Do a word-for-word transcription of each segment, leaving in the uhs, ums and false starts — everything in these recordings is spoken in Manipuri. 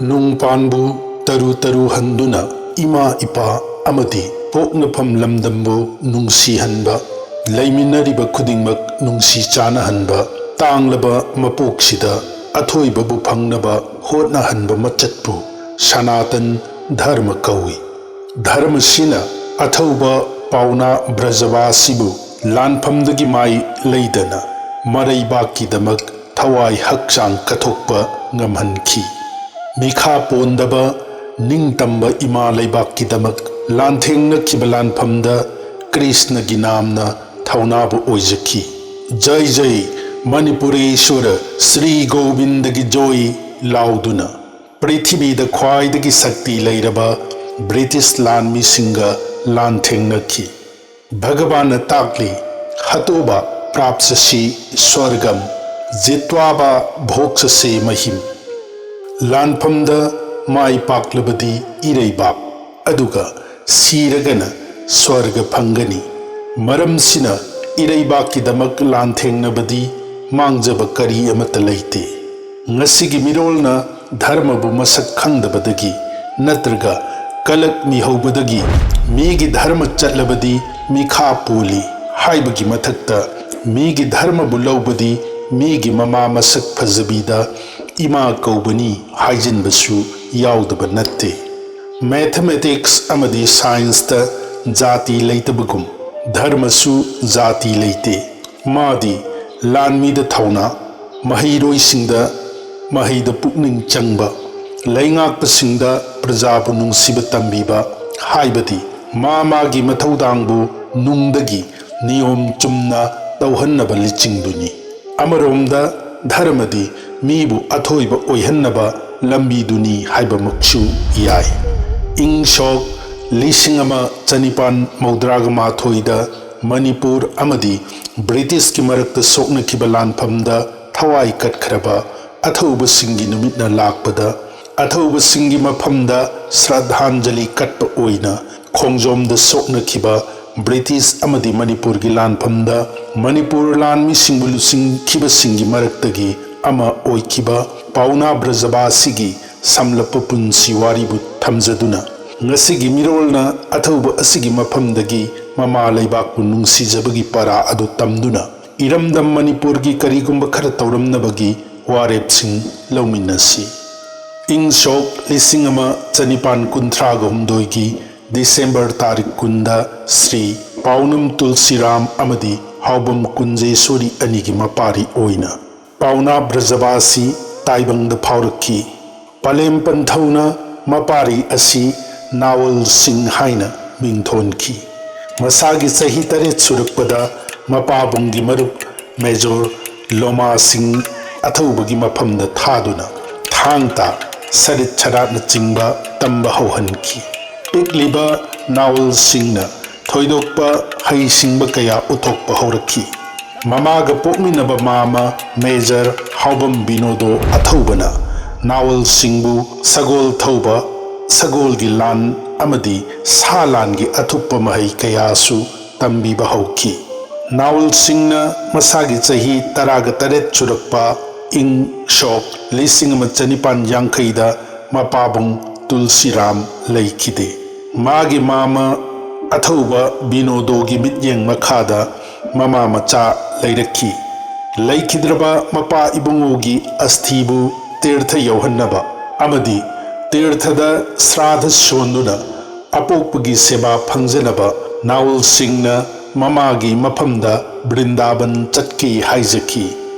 ꯅꯨꯡꯄꯥꯟꯕꯨ ꯇꯔꯨ ꯇꯔꯨ ꯍꯟꯗꯨꯅ ꯏꯃꯥ ꯏꯄꯥ ꯑꯃꯗꯤ ꯄꯣꯛꯅꯐꯝ ꯂꯝꯗꯝꯕꯨ ꯅꯨꯡꯁꯤꯍꯟꯕ, ꯂꯩꯃꯤꯟꯅꯔꯤꯕ ꯈꯨꯗꯤꯡꯃꯛ ꯅꯨꯡꯁꯤ ꯆꯥꯟꯅꯍꯟꯕ, ꯇꯥꯡꯂꯕ ꯃꯄꯣꯛꯁꯤꯗ ꯑꯊꯣꯏꯕꯕꯨ ꯐꯪꯅꯕ ꯍꯣꯠꯅꯍꯟꯕ ꯃꯆꯠꯄꯨ ꯁꯅꯥꯇꯟ ꯙꯔꯃ ꯀꯧꯏ꯫ ꯙꯔꯃꯁꯤꯅ ꯑꯊꯧꯕ ꯄꯥꯎꯅꯥ ꯕ꯭ꯔꯖꯕꯥꯁꯤꯕꯨ ꯂꯥꯟꯐꯝꯗꯒꯤ ꯃꯥꯏ ꯂꯩꯗꯅ ꯃꯔꯩꯕꯥꯛꯀꯤꯗꯃꯛ ꯊꯋꯥꯏ ꯍꯛꯆꯥꯡ ꯀꯠꯊꯣꯛꯄ ꯉꯝꯍꯟꯈꯤ꯫ ꯃꯤꯈꯥ ꯄꯣꯟꯗꯕ ꯅꯤꯡꯇꯝꯕ ꯏꯃꯥ ꯂꯩꯕꯥꯛꯀꯤꯗꯃꯛ ꯂꯥꯟꯊꯦꯡꯅꯈꯤꯕ ꯂꯥꯟꯐꯝꯗ ꯀ꯭ꯔꯤꯁꯅꯒꯤ ꯅꯥꯝꯅ ꯊꯧꯅꯥꯕꯨ ꯑꯣꯏꯖꯈꯤ꯫ ꯖꯩ ꯖꯩ ꯃꯅꯤꯄꯨꯔꯦꯁ꯭ꯋꯔ ꯁ꯭ꯔꯤ ꯒꯣꯕꯤꯟꯗꯒꯤ ꯖꯣꯏ ꯂꯥꯎꯗꯨꯅ ꯄ꯭ꯔꯤꯊꯤꯕꯤꯗ ꯈ꯭ꯋꯥꯏꯗꯒꯤ ꯁꯛꯇꯤ ꯂꯩꯔꯕ ꯕ꯭ꯔꯤꯇꯤꯁ ꯂꯥꯟꯃꯤꯁꯤꯡꯒ ꯂꯥꯟꯊꯦꯡꯅꯈꯤ꯫ ꯚꯒꯕꯥꯟꯅ ꯇꯥꯛꯂꯤ, "ꯍꯇꯣꯕ ꯄ꯭ꯔꯥꯞꯁꯁꯤ ꯁ꯭ꯋꯔꯒꯝ, ꯖꯤꯠꯋꯥꯕ ꯚꯣꯛꯁꯁꯦ ꯃꯍꯤꯝ"꯫ ꯂꯥꯟꯐꯝꯗ ꯃꯥꯏ ꯄꯥꯛꯂꯕꯗꯤ ꯏꯔꯩꯕꯥꯛ, ꯑꯗꯨꯒ ꯁꯤꯔꯒꯅ ꯁ꯭ꯋꯔꯒ ꯐꯪꯒꯅꯤ꯫ ꯃꯔꯝꯁꯤꯅ ꯏꯔꯩꯕꯥꯛꯀꯤꯗꯃꯛ ꯂꯥꯟꯊꯦꯡꯅꯕꯗꯤ ꯃꯥꯡꯖꯕ ꯀꯔꯤ ꯑꯃꯠꯇ ꯂꯩꯇꯦ꯫ ꯉꯁꯤꯒꯤ ꯃꯤꯔꯣꯜꯅ ꯙꯔꯃꯕꯨ ꯃꯁꯛ ꯈꯪꯗꯕꯗꯒꯤ ꯅꯠꯇ꯭ꯔꯒ ꯀꯂꯛ ꯃꯤꯍꯧꯕꯗꯒꯤ ꯃꯤꯒꯤ ꯙꯔꯃ ꯆꯠꯂꯕꯗꯤ ꯃꯤꯈꯥ ꯄꯣꯜꯂꯤ ꯍꯥꯏꯕꯒꯤ ꯃꯊꯛꯇ, ꯃꯤꯒꯤ ꯙꯔꯃꯕꯨ ꯂꯧꯕꯗꯤ ꯃꯤꯒꯤ ꯃꯃꯥ ꯃꯁꯛ ꯐꯖꯕꯤꯗ ꯏꯃꯥ ꯀꯧꯕꯅꯤ ꯍꯥꯏꯖꯤꯟꯕꯁꯨ ꯌꯥꯎꯗꯕ ꯅꯠꯇꯦ꯫ ꯃꯦꯊꯃꯦꯇꯤꯛꯁ ꯑꯃꯗꯤ ꯁꯥꯏꯟꯁꯇ ꯖꯥꯇꯤ ꯂꯩꯇꯕꯒꯨꯝ ꯙꯔꯃꯁꯨ ꯖꯥꯇꯤ ꯂꯩꯇꯦ꯫ ꯃꯥꯗꯤ ꯂꯥꯟꯃꯤꯗ ꯊꯧꯅꯥ, ꯃꯍꯩꯔꯣꯏꯁꯤꯡꯗ ꯃꯍꯩꯗ ꯄꯨꯛꯅꯤꯡ ꯆꯪꯕ, ꯂꯩꯉꯥꯛꯄꯁꯤꯡꯗ ꯄ꯭ꯔꯖꯥꯕꯨ ꯅꯨꯡꯁꯤꯕ ꯇꯝꯕꯤꯕ, ꯍꯥꯏꯕꯗꯤ ꯃꯥ ꯃꯥꯒꯤ ꯃꯊꯧꯗꯥꯡꯕꯨ ꯅꯨꯡꯗꯒꯤ ꯅꯤꯌꯣꯝ ꯆꯨꯝꯅ ꯇꯧꯍꯟꯅꯕ ꯂꯤꯆꯤꯡꯗꯨꯅꯤ꯫ ꯑꯃꯔꯣꯝꯗ ꯙꯔꯃꯗꯤ ꯃꯤꯕꯨ ꯑꯊꯣꯏꯕ ꯑꯣꯏꯍꯟꯅꯕ ꯂꯝꯕꯤꯗꯨꯅꯤ ꯍꯥꯏꯕꯃꯛꯁꯨ ꯌꯥꯏ꯫ ꯏꯪ ꯁꯣꯛ ꯂꯤꯁꯤꯡ ꯑꯃ ꯆꯅꯤꯄꯥꯟ ꯃꯧꯗ꯭ꯔꯥꯒ ꯃꯥꯊꯣꯏꯗ ꯃꯅꯤꯄꯨꯔ ꯑꯃꯗꯤ ꯕ꯭ꯔꯤꯇꯤꯁꯀꯤ ꯃꯔꯛꯇ ꯁꯣꯛꯅꯈꯤꯕ ꯂꯥꯟꯐꯝꯗ ꯊꯋꯥꯏ ꯀꯠꯈ꯭ꯔꯕ ꯑꯊꯧꯕꯁꯤꯡꯒꯤ ꯅꯨꯃꯤꯠꯅ ꯂꯥꯛꯄꯗ, ꯑꯊꯧꯕꯁꯤꯡꯒꯤ ꯃꯐꯝꯗ ꯁ꯭ꯔꯗꯙꯥꯟꯖꯂꯤ ꯀꯠꯄ ꯑꯣꯏꯅ ꯈꯣꯡꯖꯣꯝꯗ ꯁꯣꯛꯅꯈꯤꯕ ꯕ꯭ꯔꯤꯇꯤꯁ ꯑꯃꯗꯤ ꯃꯅꯤꯄꯨꯔꯒꯤ ꯂꯥꯟꯐꯝꯗ ꯃꯅꯤꯄꯨꯔ ꯂꯥꯟꯃꯤꯁꯤꯡꯕꯨ ꯂꯨꯆꯤꯡꯈꯤꯕꯁꯤꯡꯒꯤ ꯃꯔꯛꯇꯒꯤ ꯑꯃ ꯑꯣꯏꯈꯤꯕ ꯄꯥꯎꯅꯥ ꯕ꯭ꯔꯖꯕꯥꯁꯤꯒꯤ ꯁꯝꯂꯞꯄ ꯄꯨꯟꯁꯤ ꯋꯥꯔꯤꯕꯨ ꯊꯝꯖꯗꯨꯅ, ꯉꯁꯤꯒꯤ ꯃꯤꯔꯣꯜꯅ ꯑꯊꯧꯕ ꯑꯁꯤꯒꯤ ꯃꯐꯝꯗꯒꯤ ꯃꯃꯥ ꯂꯩꯕꯥꯛꯄꯨ ꯅꯨꯡꯁꯤꯖꯕꯒꯤ ꯄꯔꯥ ꯑꯗꯨ ꯇꯝꯗꯨꯅ, ꯏꯔꯝꯗꯝ ꯃꯅꯤꯄꯨꯔꯒꯤ ꯀꯔꯤꯒꯨꯝꯕ ꯈꯔ ꯇꯧꯔꯝꯅꯕꯒꯤ ꯋꯥꯔꯦꯞꯁꯤꯡ ꯂꯧꯃꯤꯟꯅꯁꯤ꯫ ꯏꯪ ꯁꯣꯛ ꯂꯤꯁꯤꯡ ꯑꯃ ꯆꯅꯤꯄꯥꯟ ꯀꯨꯟꯊ꯭ꯔꯥꯒ ꯍꯨꯝꯗꯣꯏꯒꯤ ꯗꯤꯁꯦꯝꯕꯔ ꯇꯥꯔꯤꯛ ꯀꯨꯟꯗ ꯁ꯭ꯔꯤ ꯄꯥꯎꯅꯝ ꯇꯨꯜꯁꯤꯔꯥꯝ ꯑꯃꯗꯤ ꯍꯥꯎꯕꯝ ꯀꯨꯟꯖꯦꯁꯣꯔꯤ ꯑꯅꯤꯒꯤ ꯃꯄꯥꯔꯤ ꯑꯣꯏꯅ ꯄꯥꯎꯅꯥ ꯕ꯭ꯔꯖꯕꯥꯁꯤ ꯇꯥꯏꯕꯪꯗ ꯐꯥꯎꯔꯛꯈꯤ꯫ ꯄꯂꯦꯝ ꯄꯟꯊꯧꯅ ꯃꯄꯥꯔꯤ ꯑꯁꯤ ꯅꯥꯋꯜ ꯁꯤꯡ ꯍꯥꯏꯅ ꯃꯤꯡꯊꯣꯟꯈꯤ꯫ ꯃꯁꯥꯒꯤ ꯆꯍꯤ ꯇꯔꯦꯠ ꯁꯨꯔꯛꯄꯗ ꯃꯄꯥꯕꯨꯡꯒꯤ ꯃꯔꯨꯞ ꯃꯦꯖꯣꯔ ꯂꯣꯃꯥ ꯁꯤꯡ ꯑꯊꯧꯕꯒꯤ ꯃꯐꯝꯗ ꯊꯥꯗꯨꯅ ꯊꯥꯡ ꯇꯥ, ꯁꯔꯤꯠ ꯁꯔꯥꯠꯅꯆꯤꯡꯕ ꯇꯝꯕ ꯍꯧꯍꯟꯈꯤ꯫ ꯄꯤꯛꯂꯤꯕ ꯅꯥꯋꯜ ꯁꯤꯡꯅ ꯊꯣꯏꯗꯣꯛꯄ ꯍꯩꯁꯤꯡꯕ ꯀꯌꯥ ꯎꯠꯊꯣꯛꯄ ꯍꯧꯔꯛꯈꯤ꯫ ꯃꯃꯥꯒ ꯄꯣꯛꯃꯤꯟꯅꯕ ꯃꯥꯃ ꯃꯦꯖꯔ ꯍꯥꯎꯕꯝ ꯕꯤꯅꯣꯗꯣ ꯑꯊꯧꯕꯅ ꯅꯥꯋꯜ ꯁꯤꯡꯕꯨ ꯁꯒꯣꯜ ꯊꯧꯕ, ꯁꯒꯣꯜꯒꯤ ꯂꯥꯟ ꯑꯃꯗꯤ ꯁꯥ ꯂꯥꯟꯒꯤ ꯑꯊꯨꯞꯄ ꯃꯍꯩ ꯀꯌꯥꯁꯨ ꯇꯝꯕꯤꯕ ꯍꯧꯈꯤ꯫ ꯅꯥꯋꯜ ꯁꯤꯡꯅ ꯃꯁꯥꯒꯤ ꯆꯍꯤ ꯇꯔꯥꯒ ꯇꯔꯦꯠ ꯁꯨꯔꯛꯄ ꯏꯪ ꯁꯣꯛ ꯂꯤꯁꯤꯡ ꯑꯃ ꯆꯅꯤꯄꯥꯟ ꯌꯥꯡꯈꯩꯗ ꯃꯄꯥꯕꯨꯡ ꯇꯨꯜꯁꯤꯔꯥꯝ ꯂꯩꯈꯤꯗꯦ꯫ ꯃꯥꯒꯤ ꯃꯥꯃ ꯑꯊꯧꯕ ꯕꯤꯅꯣꯗꯣꯒꯤ ꯃꯤꯠꯌꯦꯡ ꯃꯈꯥꯗ ꯃꯃꯥ ꯃꯆꯥ ꯂꯩꯔꯛꯈꯤ꯫ ꯂꯩꯈꯤꯗ꯭ꯔꯕ ꯃꯄꯥ ꯏꯕꯨꯡꯉꯣꯒꯤ ꯑꯁꯊꯤꯕꯨ ꯇꯤꯔꯊ ꯌꯧꯍꯟꯅꯕ ꯑꯃꯗꯤ ꯇꯤꯔꯊꯗ ꯁ꯭ꯔꯥꯙ ꯁꯣꯟꯗꯨꯅ ꯑꯄꯣꯛꯄꯒꯤ ꯁꯦꯕꯥ ꯐꯪꯖꯅꯕ ꯅꯥꯎꯜꯁꯤꯡꯅ ꯃꯃꯥꯒꯤ ꯃꯐꯝꯗ ꯕ꯭ꯔꯤꯟꯗꯥꯕꯟ ꯆꯠꯈꯤ ꯍꯥꯏꯖꯈꯤ꯫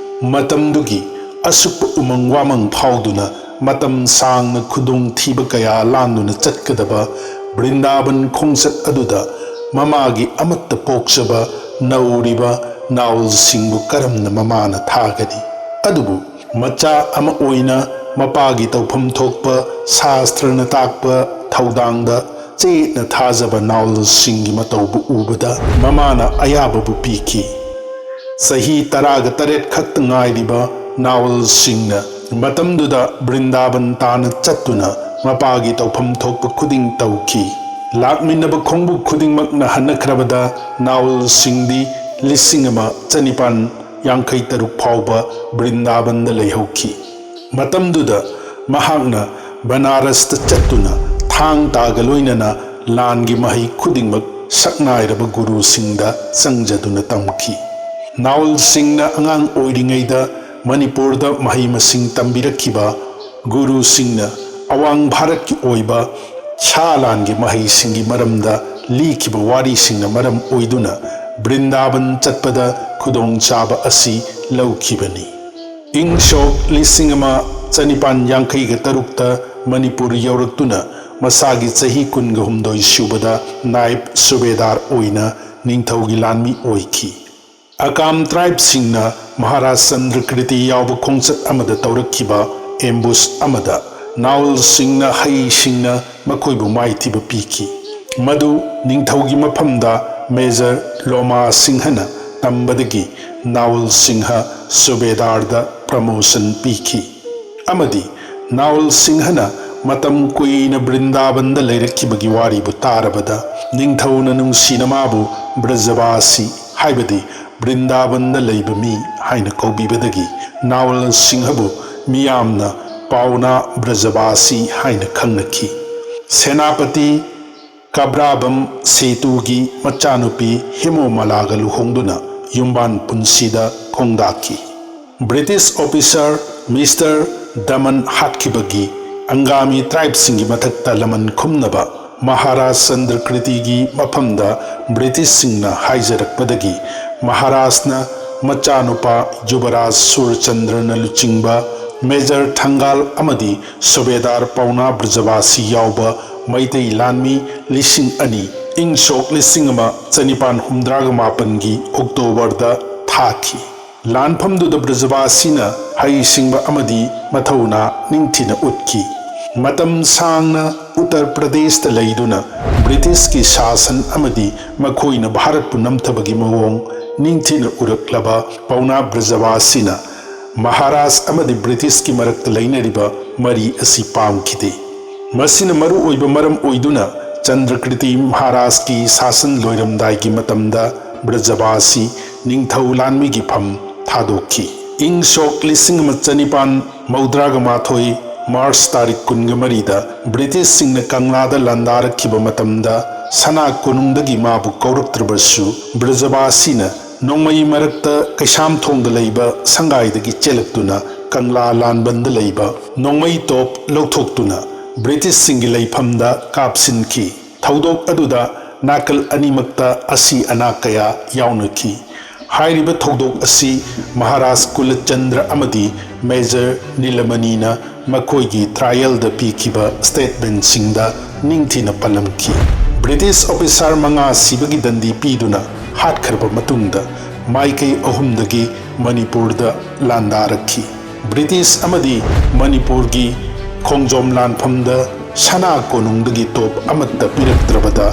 ꯃꯇꯝꯗꯨꯒꯤ ꯑꯁꯨꯛꯄ ꯎꯃꯪ ꯋꯥꯃꯪ ꯐꯥꯎꯗꯨꯅ ꯃꯇꯝ ꯁꯥꯡꯅ ꯈꯨꯗꯣꯡꯊꯤꯕ ꯀꯌꯥ ꯂꯥꯟꯗꯨꯅ ꯆꯠꯀꯗꯕ ꯕ꯭ꯔꯤꯟꯗꯥꯕꯟ ꯈꯣꯡꯆꯠ ꯑꯗꯨꯗ ꯃꯃꯥꯒꯤ ꯑꯃꯠꯇ ꯄꯣꯛꯆꯕ ꯅꯧꯔꯤꯕ ꯅꯥꯎꯜꯁꯤꯡꯕꯨ ꯀꯔꯝꯅ ꯃꯃꯥꯅ ꯊꯥꯒꯅꯤ? ꯑꯗꯨꯕꯨ ꯃꯆꯥ ꯑꯃ ꯑꯣꯏꯅ ꯃꯄꯥꯒꯤ ꯇꯧꯐꯝ ꯊꯣꯛꯄ ꯁꯥꯁꯇ꯭ꯔꯅ ꯇꯥꯛꯄ ꯊꯧꯗꯥꯡꯗ ꯆꯦꯠꯅ ꯊꯥꯖꯕ ꯅꯥꯎꯜꯁꯤꯡꯒꯤ ꯃꯇꯧꯕꯨ ꯎꯕꯗ ꯃꯃꯥꯅ ꯑꯌꯥꯕꯕꯨ ꯄꯤꯈꯤ꯫ ꯆꯍꯤ ꯇꯔꯥꯒ ꯇꯔꯦꯠ ꯈꯛꯇ ꯉꯥꯏꯔꯤꯕ ꯅꯥꯎꯜꯁꯤꯡꯅ ꯃꯇꯝꯗꯨꯗ ꯕ꯭ꯔꯤꯟꯗꯥꯕꯟ ꯇꯥꯅ ꯆꯠꯇꯨꯅ ꯃꯄꯥꯒꯤ ꯇꯧꯐꯝ ꯊꯣꯛꯄ ꯈꯨꯗꯤꯡ ꯇꯧꯈꯤ꯫ ꯂꯥꯛꯃꯤꯟꯅꯕ ꯈꯣꯡꯕꯨ ꯈꯨꯗꯤꯡꯃꯛꯅ ꯍꯟꯅꯈ꯭ꯔꯕꯗ ꯅꯥꯎꯜꯁꯤꯡꯗꯤ ꯂꯤꯁꯤꯡ ꯑꯃ ꯆꯅꯤꯄꯥꯟ ꯌꯥꯡꯈꯩ ꯇꯔꯨꯛ ꯐꯥꯎꯕ ꯕ꯭ꯔꯤꯟꯗꯥꯕꯟꯗ ꯂꯩꯍꯧꯈꯤ꯫ ꯃꯇꯝꯗꯨꯗ ꯃꯍꯥꯛꯅ ꯕꯅꯥꯔꯁꯇ ꯆꯠꯇꯨꯅ ꯊꯥꯡ ꯇꯥꯒ ꯂꯣꯏꯅꯅ ꯂꯥꯟꯒꯤ ꯃꯍꯩ ꯈꯨꯗꯤꯡꯃꯛ ꯁꯛꯅꯥꯏꯔꯕ ꯒꯨꯔꯨꯁꯤꯡꯗ ꯆꯪꯖꯗꯨꯅ ꯇꯝꯈꯤ꯫ ꯅꯥꯎꯜ ꯁꯤꯡꯅ ꯑꯉꯥꯡ ꯑꯣꯏꯔꯤꯉꯩꯗ ꯃꯅꯤꯄꯨꯔꯗ ꯃꯍꯩ ꯃꯁꯤꯡ ꯇꯝꯕꯤꯔꯛꯈꯤꯕ ꯒꯨꯔꯨꯁꯤꯡꯅ ꯑꯋꯥꯡ ꯚꯥꯔꯠꯀꯤ ꯑꯣꯏꯕ ꯁꯥ ꯂꯥꯟꯒꯤ ꯃꯍꯩꯁꯤꯡꯒꯤ ꯃꯔꯝꯗ ꯂꯤꯈꯤꯕ ꯋꯥꯔꯤꯁꯤꯡꯅ ꯃꯔꯝ ꯑꯣꯏꯗꯨꯅ ꯕ꯭ꯔꯤꯟꯗꯥꯕꯟ ꯆꯠꯄꯗ ꯈꯨꯗꯣꯡꯆꯥꯕ ꯑꯁꯤ ꯂꯧꯈꯤꯕꯅꯤ꯫ ꯏꯪ ꯁꯣꯛ ꯂꯤꯁꯤꯡ ꯑꯃ ꯆꯅꯤꯄꯥꯟ ꯌꯥꯡꯈꯩꯒ ꯇꯔꯨꯛꯇ ꯃꯅꯤꯄꯨꯔ ꯌꯧꯔꯛꯇꯨꯅ ꯃꯁꯥꯒꯤ ꯆꯍꯤ ꯀꯨꯟꯒ ꯍꯨꯝꯗꯣꯏ ꯁꯨꯕꯗ ꯅꯥꯏꯕ ꯁꯨꯕꯦꯗꯥꯔ ꯑꯣꯏꯅ ꯅꯤꯡꯊꯧꯒꯤ ꯂꯥꯟꯃꯤ ꯑꯣꯏꯈꯤ꯫ ꯑꯀꯥꯝ ꯇ꯭ꯔꯥꯏꯕꯁꯤꯡꯅ ꯃꯍꯥꯔꯥꯖ ꯆꯟꯗ꯭ꯔꯀ꯭ꯔꯤꯇꯤ ꯌꯥꯎꯕ ꯈꯣꯡꯆꯠ ꯑꯃꯗ ꯇꯧꯔꯛꯈꯤꯕ ꯑꯦꯝꯕꯨꯁ ꯑꯃꯗ ꯅꯥꯎꯜꯁꯤꯡꯅ ꯍꯩꯁꯤꯡꯅ ꯃꯈꯣꯏꯕꯨ ꯃꯥꯏꯊꯤꯕ ꯄꯤꯈꯤ꯫ ꯃꯗꯨ ꯅꯤꯡꯊꯧꯒꯤ ꯃꯐꯝꯗ ꯃꯦꯖꯔ ꯂꯣꯃꯥ ꯁꯤꯡꯍꯅ ꯇꯝꯕꯗꯒꯤ ꯅꯥꯎꯜ ꯁꯤꯡꯍ ꯁꯨꯕꯦꯗꯥꯔꯗ ꯄ꯭ꯔꯃꯣꯁꯟ ꯄꯤꯈꯤ꯫ ꯑꯃꯗꯤ ꯅꯥꯎꯜ ꯁꯤꯡꯍꯅ ꯃꯇꯝ ꯀꯨꯏꯅ ꯕ꯭ꯔꯤꯟꯗꯥꯕꯟꯗ ꯂꯩꯔꯛꯈꯤꯕꯒꯤ ꯋꯥꯔꯤꯕꯨ ꯇꯥꯔꯕꯗ ꯅꯤꯡꯊꯧꯅ ꯅꯨꯡꯁꯤꯅ ꯃꯥꯕꯨ ꯕ꯭ꯔꯖꯕꯥꯁꯤ, ꯍꯥꯏꯕꯗꯤ ꯕ꯭ꯔꯤꯟꯗꯥꯕꯟꯗ ꯂꯩꯕ ꯃꯤ ꯍꯥꯏꯅ ꯀꯧꯕꯤꯕꯗꯒꯤ ꯅꯥꯎꯜ ꯁꯤꯡꯍꯕꯨ ꯃꯤꯌꯥꯝꯅ ꯄꯥꯎꯅꯥ ꯕ꯭ꯔꯖꯕꯥꯁꯤ ꯍꯥꯏꯅ ꯈꯪꯅꯈꯤ꯫ ꯁꯦꯅꯥꯄꯇꯤ ꯀꯕ꯭ꯔꯥꯕꯝ ꯁꯦꯇꯨꯒꯤ ꯃꯆꯥꯅꯨꯄꯤ ꯍꯦꯃꯣꯃꯥꯂꯥꯒ ꯂꯨꯍꯣꯡꯗꯨꯅ ꯌꯨꯝꯕꯥꯟ ꯄꯨꯟꯁꯤꯗ ꯈꯣꯡꯗꯥꯈꯤ꯫ British officer mister Daman ꯍꯥꯠꯈꯤꯕꯒꯤ Angami ꯇ꯭ꯔꯥꯏꯕꯁꯤꯡꯒꯤ ꯃꯊꯛꯇ ꯂꯃꯟ ꯈꯨꯝꯅꯕ ꯃꯍꯥꯔꯥꯖ ꯆꯟꯗ꯭ꯔꯀ꯭ꯔꯤꯇꯤꯒꯤ ꯃꯐꯝꯗ ꯕ꯭ꯔꯤꯇꯤꯁꯁꯤꯡꯅ ꯍꯥꯏꯖꯔꯛꯄꯗꯒꯤ ꯃꯍꯥꯔꯥꯖꯅ ꯃꯆꯥꯅꯨꯄꯥ ꯌꯨꯕꯔꯥꯖ ꯁꯨꯔꯆꯟꯗ꯭ꯔꯅ ꯂꯨꯆꯤꯡꯕ ꯃꯦꯖꯔ ꯊꯪꯒꯥꯜ ꯑꯃꯗꯤ ꯁꯨꯕꯦꯗꯥꯔ ꯄꯥꯎꯅꯥ ꯕ꯭ꯔꯖꯕꯥꯁꯤ ꯌꯥꯎꯕ ꯃꯩꯇꯩ ꯂꯥꯟꯃꯤ ꯂꯤꯁꯤꯡ ꯑꯅꯤ ꯏꯪ ꯁꯣꯛ ꯂꯤꯁꯤꯡ ꯑꯃ ꯆꯅꯤꯄꯥꯟ ꯍꯨꯝꯗ꯭ꯔꯥꯒ ꯃꯥꯄꯟꯒꯤ ꯑꯣꯛꯇꯣꯕꯔꯗ ꯊꯥꯈꯤ꯫ ꯂꯥꯟꯐꯝꯗꯨꯗ ꯕ꯭ꯔꯖꯕꯥꯁꯤꯅ ꯍꯩꯁꯤꯡꯕ ꯑꯃꯗꯤ ꯃꯊꯧꯅꯥ ꯅꯤꯡꯊꯤꯅ ꯎꯠꯈꯤ꯫ ꯃꯇꯝ ꯁꯥꯡꯅ ꯎꯠꯇꯔ ꯄ꯭ꯔꯗꯦꯁꯇ ꯂꯩꯗꯨꯅ ꯕ꯭ꯔꯤꯇꯤꯁꯀꯤ ꯁꯥꯁꯟ ꯑꯃꯗꯤ ꯃꯈꯣꯏꯅ ꯚꯥꯔꯠꯄꯨ ꯅꯝꯊꯕꯒꯤ ꯃꯑꯣꯡ ꯅꯤꯡꯊꯤꯅ ꯎꯔꯛꯂꯕ ꯄꯥꯎꯅꯥ ꯕ꯭ꯔꯖꯕꯥꯁꯤꯅ ꯃꯍꯥꯔꯥꯖ ꯑꯃꯗꯤ ꯕ꯭ꯔꯤꯇꯤꯁꯀꯤ ꯃꯔꯛꯇ ꯂꯩꯅꯔꯤꯕ ꯃꯔꯤ ꯑꯁꯤ ꯄꯥꯝꯈꯤꯗꯦ꯫ ꯃꯁꯤꯅ ꯃꯔꯨ ꯑꯣꯏꯕ ꯃꯔꯝ ꯑꯣꯏꯗꯨꯅ ꯆꯟꯗ꯭ꯔꯀ꯭ꯔꯤꯇꯤ ꯃꯍꯥꯔꯥꯖꯀꯤ ꯁꯥꯁꯟ ꯂꯣꯏꯔꯝꯗꯥꯏꯒꯤ ꯃꯇꯝꯗ ꯕ꯭ꯔꯖꯕꯥꯁꯤ ꯅꯤꯡꯊꯧ ꯂꯥꯟꯃꯤꯒꯤ ꯐꯝ ꯊꯥꯗꯣꯛꯈꯤ꯫ ꯏꯪ ꯁꯣꯛ ꯂꯤꯁꯤꯡ ꯑꯃ ꯆꯅꯤꯄꯥꯟ ꯃꯧꯗ꯭ꯔꯥꯒ ꯃꯥꯊꯣꯏ ꯃꯥꯔꯆ ꯇꯥꯔꯤꯛ ꯀꯨꯟꯒ ꯃꯔꯤꯗ ꯕ꯭ꯔꯤꯇꯤꯁꯁꯤꯡꯅ ꯀꯪꯂꯥꯗ ꯂꯥꯟꯗꯥꯔꯛꯈꯤꯕ ꯃꯇꯝꯗ, ꯁꯅꯥ ꯀꯣꯅꯨꯡꯗꯒꯤ ꯃꯥꯕꯨ ꯀꯧꯔꯛꯇ꯭ꯔꯕꯁꯨ, ꯕ꯭ꯔꯖꯕꯥꯁꯤꯅ ꯅꯣꯡꯃꯩ ꯃꯔꯛꯇ ꯀꯩꯁꯥꯝꯊꯣꯡꯗ ꯂꯩꯕ ꯁꯪꯒꯥꯏꯗꯒꯤ ꯆꯦꯜꯂꯛꯇꯨꯅ ꯀꯪꯂꯥ ꯂꯥꯟꯕꯟꯗ ꯂꯩꯕ ꯅꯣꯡꯃꯩ ꯇꯣꯞ ꯂꯧꯊꯣꯛꯇꯨꯅ ꯕ꯭ꯔꯤꯇꯤꯁꯁꯤꯡꯒꯤ ꯂꯩꯐꯝꯗ ꯀꯥꯞꯁꯤꯟꯈꯤ꯫ ꯊꯧꯗꯣꯛ ꯑꯗꯨꯗ ꯅꯥꯀꯜ ꯑꯅꯤꯃꯛꯇ ꯑꯁꯤ ꯑꯅꯥ ꯀꯌꯥ ꯌꯥꯎꯅꯈꯤ꯫ ꯍꯥꯏꯔꯤꯕ ꯊꯧꯗꯣꯛ ꯑꯁꯤ ꯃꯍꯥꯔꯥꯖ ꯀꯨꯂꯆꯟꯗ꯭ꯔ ꯑꯃꯗꯤ ꯃꯦꯖꯔ ꯅꯤꯂꯃꯅꯤꯅ ꯃꯈꯣꯏꯒꯤ ꯇ꯭ꯔꯥꯏꯌꯦꯜꯗ ꯄꯤꯈꯤꯕ ꯁ꯭ꯇꯦꯠꯃꯦꯟꯠꯁꯤꯡꯗ ꯅꯤꯡꯊꯤꯅ ꯄꯜꯂꯝꯈꯤ꯫ ꯕ꯭ꯔꯤꯇꯤꯁ ꯑꯣꯐꯤꯁꯥꯔ ꯃꯉꯥ ꯁꯤꯕꯒꯤ ꯗꯟꯗꯤ ꯄꯤꯗꯨꯅ ꯍꯥꯠꯈ꯭ꯔꯕ ꯃꯇꯨꯡꯗ, ꯃꯥꯏꯀꯩ ꯑꯍꯨꯝꯗꯒꯤ ꯃꯅꯤꯄꯨꯔꯗ ꯂꯥꯟꯗꯥꯔꯛꯈꯤ꯫ ꯕ꯭ꯔꯤꯇꯤꯁ ꯑꯃꯗꯤ ꯃꯅꯤꯄꯨꯔꯒꯤ ꯈꯣꯡꯖꯣꯝ ꯂꯥꯟꯐꯝꯗ ꯁꯅꯥ ꯀꯣꯅꯨꯡꯗꯒꯤ ꯇꯣꯞ ꯑꯃꯠꯇ ꯄꯤꯔꯛꯇ꯭ꯔꯕꯗ,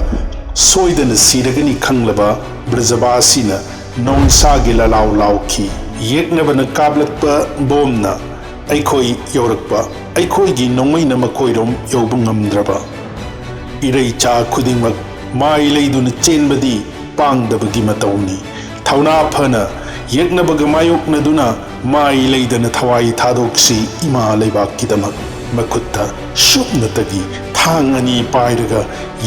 ꯁꯣꯏꯗꯅ ꯁꯤꯔꯒꯅꯤ ꯈꯪꯂꯕ ꯕ꯭ꯔꯖꯕꯥꯁꯤꯅ ꯅꯣꯡꯁꯥꯒꯤ ꯂꯂꯥꯎ ꯂꯥꯎꯈꯤ꯫ ꯌꯦꯛꯅꯕꯅ ꯀꯥꯞꯂꯛꯄ ꯕꯣꯝꯅ ꯑꯩꯈꯣꯏ ꯌꯧꯔꯛꯄ, ꯑꯩꯈꯣꯏꯒꯤ ꯅꯣꯡꯃꯩꯅ ꯃꯈꯣꯏꯔꯣꯝ ꯌꯧꯕ ꯉꯝꯗ꯭ꯔꯕ꯫ ꯏꯔꯩꯆꯥ ꯈꯨꯗꯤꯡꯃꯛ ꯃꯥꯏ ꯂꯩꯗꯨꯅ ꯆꯦꯟꯕꯗꯤ ꯄꯥꯡꯗꯕꯒꯤ ꯃꯇꯧꯅꯤ꯫ ꯊꯧꯅꯥ ꯐꯅ ꯌꯦꯛꯅꯕꯒ ꯃꯥꯌꯣꯛꯅꯗꯨꯅ ꯃꯥꯏ ꯂꯩꯗꯅ ꯊꯋꯥꯏ ꯊꯥꯗꯣꯛꯁꯤ ꯏꯃꯥ ꯂꯩꯕꯥꯛꯀꯤꯗꯃꯛ꯫ ꯃꯈꯨꯠꯇ ꯁꯨꯞꯅꯇꯒꯤ ꯊꯥꯡ ꯑꯅꯤ ꯄꯥꯏꯔꯒ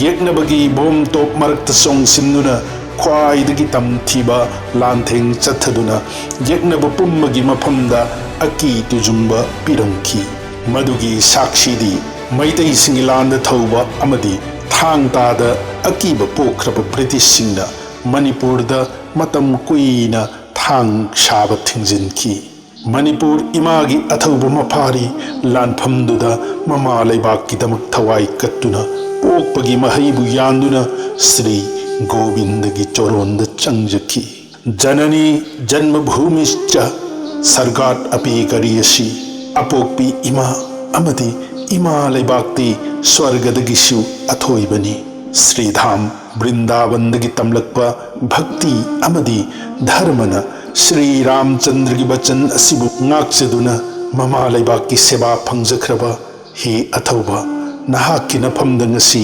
ꯌꯦꯛꯅꯕꯒꯤ ꯕꯣꯝ ꯇꯣꯞ ꯃꯔꯛꯇ ꯆꯣꯡꯁꯤꯟꯗꯨꯅ ꯈ꯭ꯋꯥꯏꯗꯒꯤ ꯇꯝꯊꯤꯕ ꯂꯥꯟꯊꯦꯡ ꯆꯠꯊꯗꯨꯅ ꯌꯦꯛꯅꯕ ꯄꯨꯝꯕꯒꯤ ꯃꯐꯝꯗ ꯑꯀꯤ ꯇꯨꯖꯨꯡꯕ ꯄꯤꯔꯝꯈꯤ꯫ ꯃꯗꯨꯒꯤ ꯁꯥꯛꯁꯤꯗꯤ ꯃꯩꯇꯩꯁꯤꯡꯒꯤ ꯂꯥꯟꯗ ꯊꯧꯕ ꯑꯃꯗꯤ ꯊꯥꯡ ꯇꯥꯗ ꯑꯀꯤꯕ ꯄꯣꯛꯈ꯭ꯔꯕ ꯕ꯭ꯔꯤꯇꯤꯁꯁꯤꯡꯅ ꯃꯅꯤꯄꯨꯔꯗ ꯃꯇꯝ ꯀꯨꯏꯅ ꯊꯥꯡ ꯁꯥꯕ ꯊꯤꯡꯖꯤꯟꯈꯤ꯫ ꯃꯅꯤꯄꯨꯔ ꯏꯃꯥꯒꯤ ꯑꯊꯧꯕ ꯃꯐꯥꯔꯤ ꯂꯥꯟꯐꯝꯗꯨꯗ ꯃꯃꯥ ꯂꯩꯕꯥꯛꯀꯤꯗꯃꯛ ꯊꯋꯥꯏ ꯀꯠꯇꯨꯅ ꯄꯣꯛꯄꯒꯤ ꯃꯍꯩꯕꯨ ꯌꯥꯟꯗꯨꯅ ꯁ꯭ꯔꯤ ꯒꯣꯕꯤꯟꯗꯒꯤ ꯆꯣꯔꯣꯟꯗ ꯆꯪꯖꯈꯤ꯫ ꯖꯅꯅꯤ ꯖꯟꯃꯚꯨꯃꯤꯁꯆ ꯁꯔꯒꯥꯠ ꯑꯄꯤ ꯀꯔꯤꯌꯁꯤ꯫ ꯑꯄꯣꯛꯄꯤ ꯏꯃꯥ ꯑꯃꯗꯤ ꯏꯃꯥ ꯂꯩꯕꯥꯛꯇꯤ ꯁ꯭ꯋꯔꯒꯗꯒꯤꯁꯨ ꯑꯊꯣꯏꯕꯅꯤ꯫ ꯁ꯭ꯔꯤꯙꯥꯝ ꯕ꯭ꯔꯤꯟꯗꯥꯕꯟꯗꯒꯤ ꯇꯝꯂꯛꯄ ꯚꯛꯇꯤ ꯑꯃꯗꯤ ꯙꯔꯃꯅ ꯁ꯭ꯔꯤ ꯔꯥꯝꯆꯟꯗ꯭ꯔꯒꯤ ꯕꯆꯟ ꯑꯁꯤꯕꯨ ꯉꯥꯛꯆꯗꯨꯅ ꯃꯃꯥ ꯂꯩꯕꯥꯛꯀꯤ ꯁꯦꯕꯥ ꯐꯪꯖꯈ꯭ꯔꯕ ꯍꯦ ꯑꯊꯧꯕ, ꯅꯍꯥꯛꯀꯤ ꯅꯐꯝꯗ ꯉꯁꯤ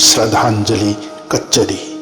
ꯁ꯭ꯔꯗꯥꯟꯖꯂꯤ ꯀꯠꯆꯔꯤ꯫